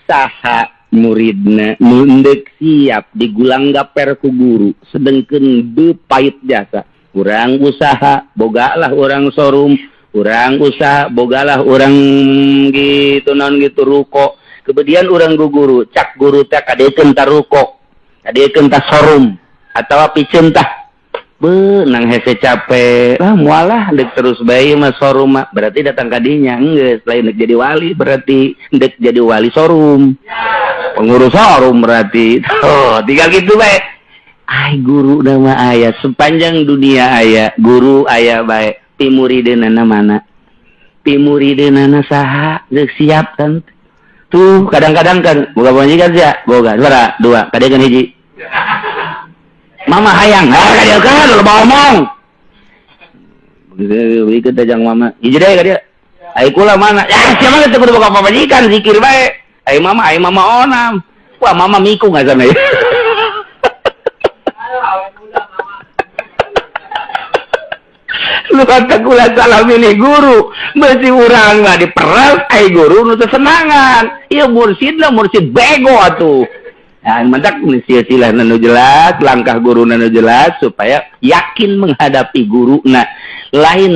Saha muridna nu endek siap digulang gaper ku guru sedengkeun bepait jasa. Urang usaha bogalah urang showroom, urang usaha bogalah urang gitu naon gitu ruko. Kemudian urang ku guru, cak guru teh kadekeun ta ruko, kadekeun ta showroom atawa piceun tah. Beunang hese capek lah mualah dek terus bae mah showroom mah berarti datang ka dinya geus lain dek jadi wali berarti dek jadi wali showroom. Pengurus showroom berarti. Oh, tinggal gitu bae. Ai guru nama aya sepanjang dunia aya guru aya bae pimurideunana mana? Pimurideunana saha geus siap kan? Tuh kadang-kadang kan boga pamajikan sia, boga sabaraha? Dua, kadekeun hiji. Mama hayang, ah kadekeun loba omong. Ikut aja mama. Hiji deui ka dieu. Ai kula mana? Ya sia mah teu kudu boga pamajikan zikir bae. Ai mama onam. Wah mama mikung asana. Lu kata kula salah milih guru, besi urang mah diperas ai guru nu teu senangan. Ieu mursidna mursid bego atuh. Nah, mentak silsilah nu jelas, langkah guru nu jelas supaya yakin menghadapi guru. Nah, lain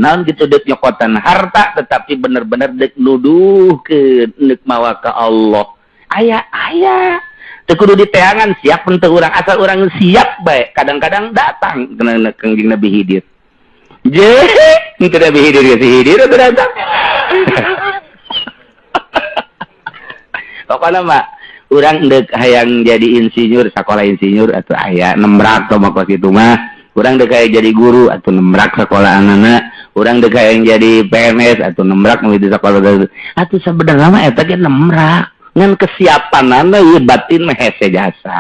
naon gitu dek nyokotan harta tetapi bener-bener dek nuduh ke dek mawa ke Allah. Aya aya teu kudu diteangan siap henteu urang asal urang siap bae. Kadang-kadang datang kana Kangjeng Nabi Khidir. Je, henteu Nabi Khidir si Khidir teu datang. Pokona mah urang dek hayang jadi insinyur sekolah insinyur atau aya nembrak teh mah kos kitu mah. Urang dek hayang jadi guru atau nembrak sekolah anak-anak. Urang dek hayang jadi PNS atau nembrak nu di sekolah atuh sabenerna mah eta ge nembrak ngan kesiapanana ieu batin mah hese jasa.